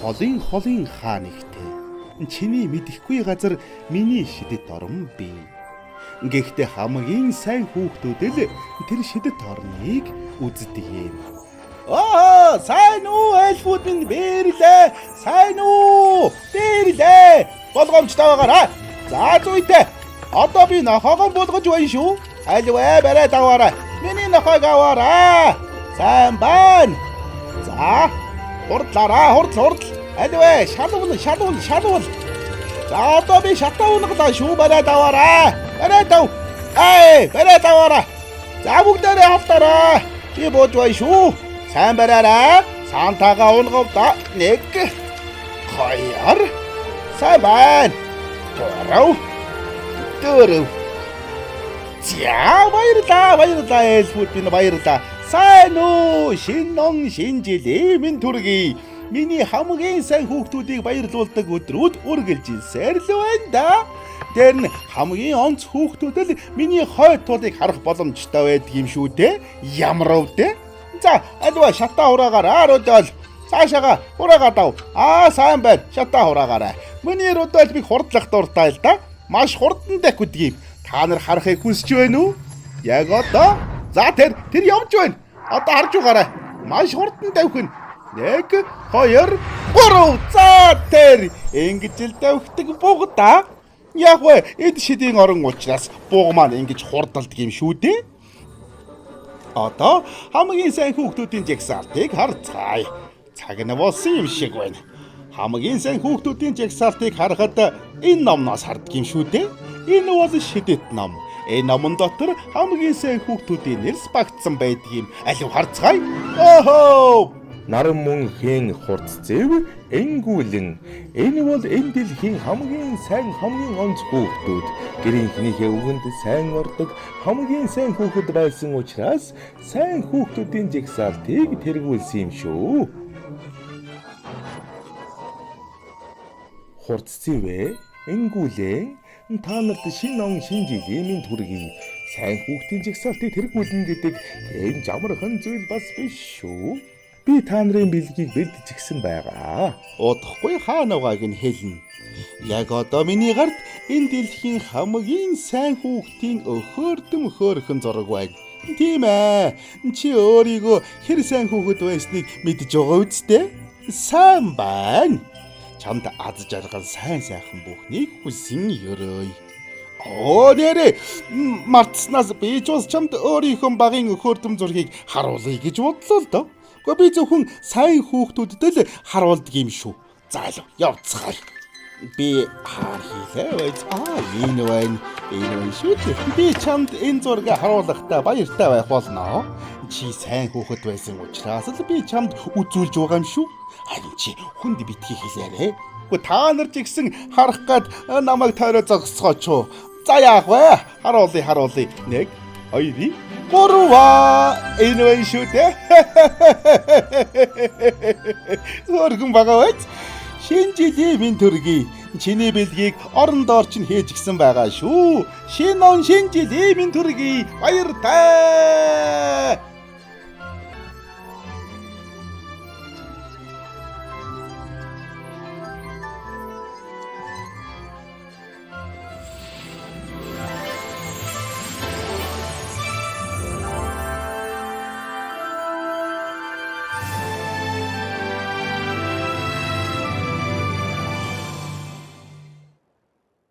Холын холын хаа нэгтэй. Чиний мэдэхгүй газар миний шидэт орон бий. Гэхдээ хамгийн сайн хүүхдүүд л тэр шидэт орныг үздэг юм. Аа, сайн уу, эльфүүд минь бэрлээ. Сайн уу? Бэрлээ. Болгоомжтой байгаарай. За зүйтэй. Одоо би нохоогоо буулгаж байна шүү. Альвэ бариад аваарай. Миний нохойг аваарай. Сайн байна. За, хурдлаарай, хурдл хурдл. Альвэ, шалвал, шалвал, шалвал. За одоо би шатаа унгалаа шүү. Бариад аваарай. Бариад ав. Эй, бариад аваарай. За бүгдээрээ хавтаарай. Би бууж байна шүү. Сайн бариарай. Сантагаа унгав да. 1 2 Сайн байна. 3 4 За баярлаа, баярлаа эльфүүд минь баярлаа. Сайн уу? Шинэ он шинэ жилийн минь төргий. Миний хамгийн сайн хүүхдүүдийг баярлуулдаг өдрүүд үргэлжилсээр л байна да. Тэр нь хамгийн онц хүүхдүүд л миний хойд тулыг харах боломжтой байдаг юм шүү дээ. Ямар өвдөө? За, альва шатаа хураагаарай Рудольф. Цаашаага хураагаад ав. Аа, сайн байна. Шатаа хураагаарай. Миний Рудольфыг хурдлах дуртай л да. Маш хурдан дахиудаг юм. Та нар харахыг хүсэж байна уу? Яг одоо. За тэр тэр явж байна. Одоо харж байгаарай. Маш хурдан давхина. 1 2 3. За тэр ингэж л давхдаг буг да. Яг вэ эд шидийн орон учраас буг маань ингэж хурдалдаг юм шүү дээ. Одоо хамгийн сайн хүүхдүүдийн жагсаалтыг харцгаая. Цаг нь болсон юм шиг байна. Хамгийн сайн хүүхдүүдийн жагсаалтыг харахад энэ номноос харддаг юм шүү дээ. Энэ бол шидэт ном. Энэ номон дотор хамгийн сайн хүүхдүүдийн нэрс багтсан байдаг юм. Алив харцгаая. Охоо! Наран мөн хэн хурц зэв энгүүлэн. Энэ бол энэ дэлхийн хамгийн сайн хамгийн онц хүүхдүүд. Гэрийнхнийхээ үгэнд сайн ордог хамгийн сайн хүүхэд байсан учраас сайн хүүхдүүдийн жагсаалтыг тэргүүлсэн юм шүү. Хурц зэвээ энгүүлэн та нарт шинэ он шинэ жилийн минь төргий. Сайн хүүхдийн жагсаалтыг тэргүүлнэ гэдэг тийм жамархан зүйл бас биш шүү. Би та нарын бэлгийг бэлджигсэн байгаа. Удахгүй хаана байгааг нь хэлнэ. Яг одоо миний гарт энэ дэлхийн хамгийн сайн хүүхдийн өхөрдөм хөөрхөн зураг байна. Тийм ээ. Чи өөрийгөө хэр сайн хүүхэд байсныг мэдж байгаа үсттэй. Сайн байна. Чамд аз жаргал сайн сайхан бүхнийг хүсэн ёрөөе. Оо нэрээ мартснаас би ч бас чамд өөрийнхөө багын өхөрдөм зургийг харуулъя гэж бодлоо л доо. Гэхдээ би зөвхөн сайн хүүхдүүдэд л харуулдаг юм шүү. За л явцгаая. Би хаар хийлээ байж. Аа энэ байна. Энэ байна шүү дээ. Би чамд энэ зургийг харуулахдаа баяртай байх болно. Чи сайн хүүхэд байсан учраас л би чамд үзүүлж байгаа юм шүү. Харин чи хүнд битгий хэлээрэй. Гэхдээ та нар ч ихсэн харах гад намайг тойроо зогсгооч. За яах вэ? Харуулъя, харуулъя. 1 2 3 Энэ байна шүү дээ. Хөөрхөн байгаа байж. Шинэ жилийн минь төргий. Чиний бэлгийг орон доор чинь хийж гисэн байгаа шүү. Шинэ он шинэ жилийн минь төргий. Баяртай.